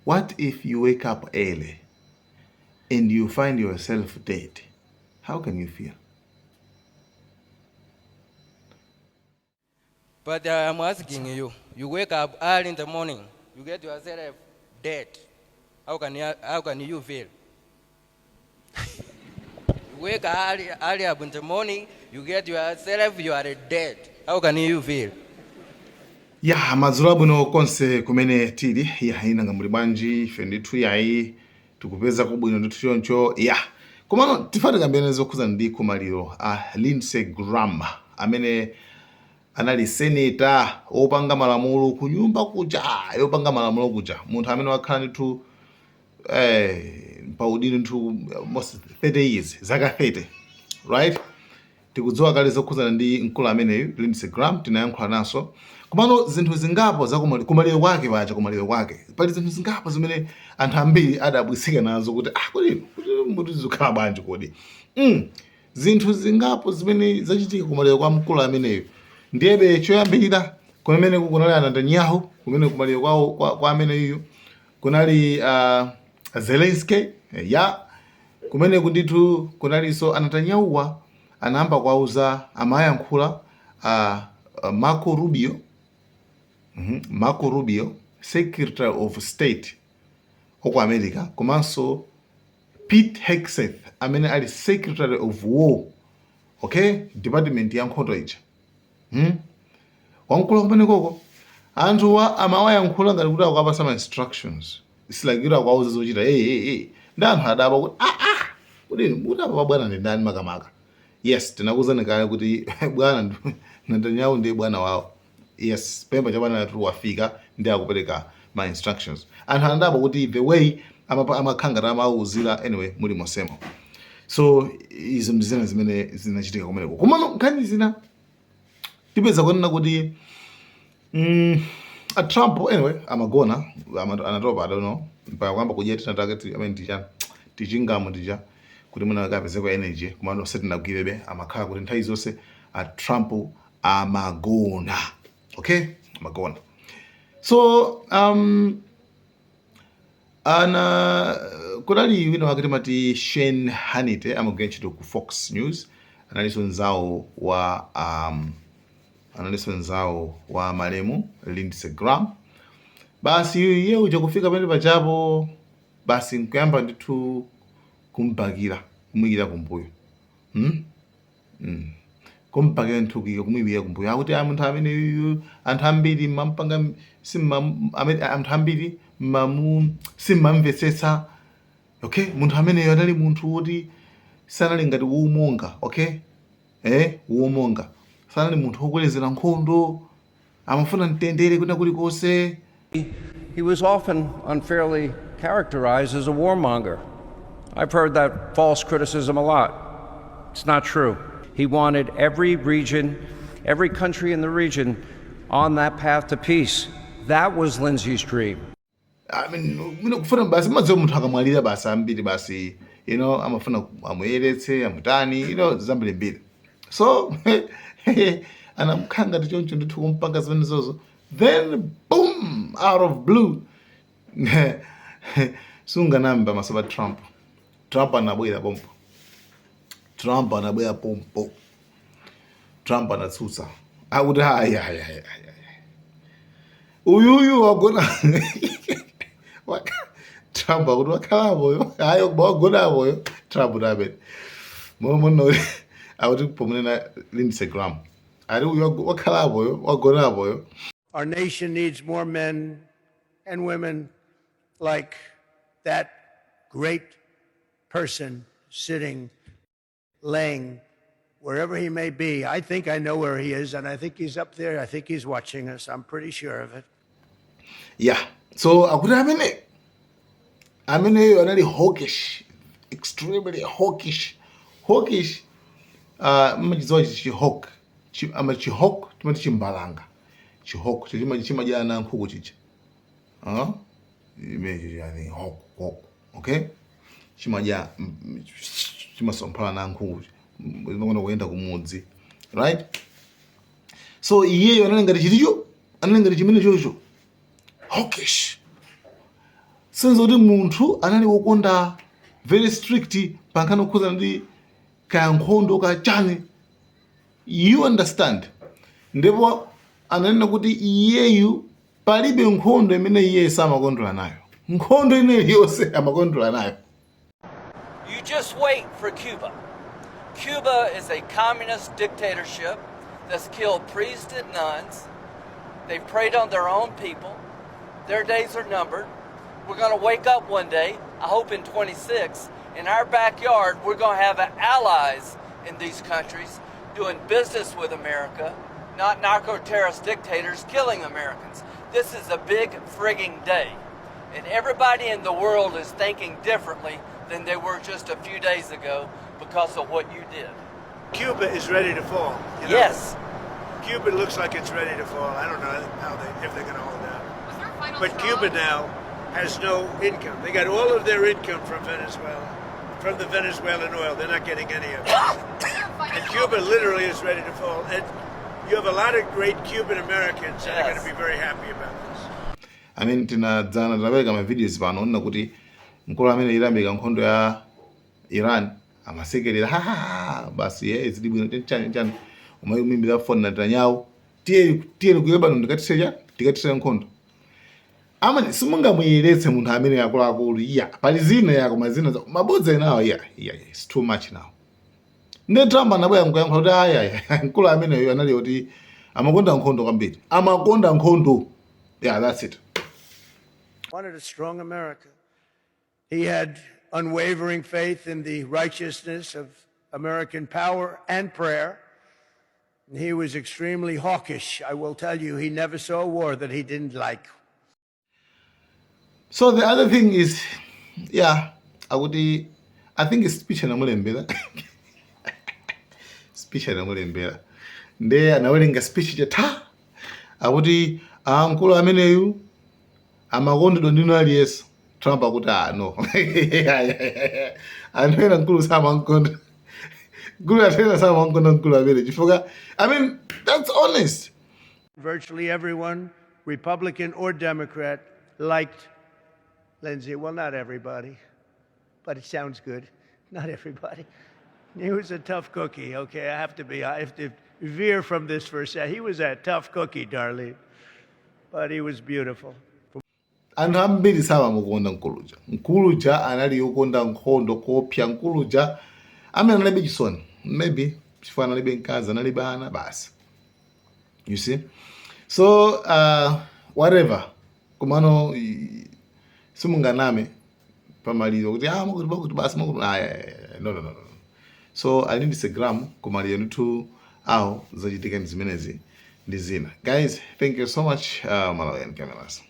What if you wake up early and you find yourself dead? How can you feel? But I'm asking you, you wake up early in the morning, you get yourself dead. How can you feel? You wake early, early up in the morning, you get yourself, you are dead. How can you feel? Ya, madzulo abwino konse kumene tili. Ya, nanga muli bwanji? Ife ndithu yayi, tikupeza kubwino ndithu choncho. Ya, komano tifuna tikambirane zokhuza ndi kumaliro a Lindsey Graham, amene anali seneta wopanga malamulo ku nyumba kuja yopanga malamulo kuja, munthu amene wakhala ndithu pa udindo ndithu almost 30 years, zaka 30, right? Tikudziwa kale zokhuzana ndi mkulu ameneyu Lindsey Graham, tinayankhula naso. Komano zinthu zingapo za kumaliro kwake paja, kumaliro kwake pali zinthu zingapo zimene anthu ambiri adabwisika nazo kuti ah, kodi kuti muti zikhala bwanji kodi? Zinthu zingapo zimene zachitika kumaliro kwa mkulu ameneyu. Ndiyebe choyambirira, kumene kunali a Netanyahu, kumene kumaliro kwawo kwa ameneyu kunali Zelensky. Ya, kumene ndithu kunalinso a Netanyahuwa, anayamba kuwauza, amayankhula Marco Rubio, Marco Rubio, Secretary of State oku America, komanso Pete Hegseth amene ali Secretary of War, okay, department ya nkhondo ija, Wamkulu kumene koko anthuwa amawayankhula ngati kuti akuwapasa ma instructions. It's like kuti akuwauza zochita. Hey, hey, hey. Ndi anthu adabwa kuti ah, ah, kuti muti apa bwana ndi ndani makamaka? Yes, tinakuuzani kale kuti bwana Netanyahu ndiye bwana wawo. Yes, pemba cha bwana atu wafika ndi akupereka ma instructions. Anthu anadabwa kuti the way amakhala ngati amauzira. Anyway, muli mosemo. So izo ndi zina zimene zinachitika kumeneko. Komano nkhani zina tipeza kunena kuti a Trump anyway amagona, anatopa, I don't know, mpaka kwamba kudya tinatake, I mean, ticha tichingamo tija kuti mwina akapezeko energy. Komano sitinagwirebe, amakhala kuti nthawi zonse a Trump amagona, okay, amagona. So ana kunali wina wake timati Shane Hannity, amagwira ntchito ku Fox News, analinso nzawo wa malemu Lindsey Graham. Basi iye uja kufika pamene pachapo, basi nkuyamba ndithu kumbakira, kumuyikira kumbuyo, Kumbakira ndithu, kumuyikira kumbuyo, akuti a munthu amene yuyu anthu ambiri mampanga simma amene anthu ambiri mamu simmamvetsetsa, okay? Munthu ameneyo anali munthu woti sanali ngati womonga, okay, womonga, sanali munthu wokwelezera nkhondo, amafuna mtendere kwina kulikonse. He was often unfairly characterized as a warmonger. I've heard that false criticism a lot. It's not true. He wanted every region, every country in the region on that path to peace. That was Lindsey's dream. I mean, mwina kufuna basi, madziwa munthu akamwalira basi ambiri basi amafuna amuyeretse, amutani, zambirimbiri. So anamkhala ngati choncho ndithu kumpanga zimene zozo. Then boom, out of blue, sunganambe pamaso pa Trump. Trump anabwera pompo, Trump anabwera pompo, Trump anatsutsa akuti hayi, hayi, hayi, hayi, uyuyu wagona. Trump akuti wakhalapoyo, hayi, kuba wagonapoyo. Trump nabe momwe akuti pomunena Lindsey Graham ali uyu wakhalapoyo, wagonapoyo. Our nation needs more men and women like that great person sitting, laying, wherever he may be. I think I know where he is, and I think he's up there. I think he's watching us. I'm pretty sure of it. Yeah, so akuti ameneyo anali hawkish, extremely hawkish. Hawkish, mmachidziwa chi hawk, ama chi hawk timati chimbalanga, chi hawk chima chimadya ana nkhuku chicha, Imenecho yani hawk, hawk, okay, chimadya, chimasomphala na nkhuku, imakonda kuyenda kumudzi, right? So iyeyo anali ngati chiticho, anali ngati chimene chocho, hawkish. Senza kuti munthu anali wokonda, very strict pa nkhani yokhuzana ndi kaya nkhondo ka chani, you understand? Ndipo ananena kuti iyeyu palibe nkhondo imene iye samakondwera nayo, nkhondo ine iliyonse amakondwera nayo. You just wait for Cuba. Cuba is a communist dictatorship that's killed priests and nuns. They've preyed on their own people. Their days are numbered. We're going to wake up one day, I hope in 26, in our backyard, we're going to have allies in these countries doing business with America, not narco terrorist dictators killing Americans. This is a big frigging day. And everybody in the world is thinking differently than they were just a few days ago because of what you did. Cuba is ready to fall. You know? Yes. Cuba looks like it's ready to fall. I don't know how they if they're going to hold out. Was there a final But straw? Cuba now has no income. They got all of their income from Venezuela, from the Venezuelan oil. They're not getting any of it. Was there a final And straw? Cuba literally is ready to fall. And you have a lot of great Cuban Americans that are going to be very happy about this. I mean, tinadzana tinapereka ma videos pano onena kuti mkulu amene itayambika nkhondo ya Iran amasekerera, "Ha ha ha, basi, ye zili bwino, chani chani," umayimbira phone Netanyahu, "Tiye, tiye ku Lebanon, ndikatise ndikatise nkhondo." Amene simungamuyeretse munthu amene, akuluakulu, iya, pali zina ya koma zina mabodza enawo, iya, it's too much now. Nde Trump anabwera nkuyankhula kuti aya, mkulu ameneyo anali kuti amakonda nkhondo kwambiri, amakonda nkhondo. Yeah, that's it. Wanted a strong America. He had unwavering faith in the righteousness of American power and prayer. He was extremely hawkish. I will tell you, he never saw a war that he didn't like. So the other thing is, yeah, akuti I think speech anamulembera, speech anamulembera, nde anawerenga speech chatha, akuti mkulu ameneyu amakondedwa ndino aliyense. Trump akuti, "Ah, no, anthu ena mkulu samankonda, mkulu, anthu ena samankonda mkulu amene," chifukwa, I mean, that's honest. Virtually everyone, Republican or Democrat, liked Lindsey. Well, not everybody, but it sounds good. Not everybody. He was a tough cookie, okay? I have to veer from this for a second. He was a tough cookie, darling, but he was beautiful. Anthu ambiri samamukonda mkuluja. Mkuluja anali yokonda nkhondo kopya. Mkuluja amene analibe chisoni, maybe chifukwa analibe mkazi, analibe ana basi, you see? So whatever, komano simunganame pamaliro kuti ah, makuti makuti basi, makuti ah, yeah. No, no, no, no. So ali ndi Instagram kumaliro ndithu awo, zachitika ndi zimenezi ndi zina. Guys, thank you so much. Malawian Cameras.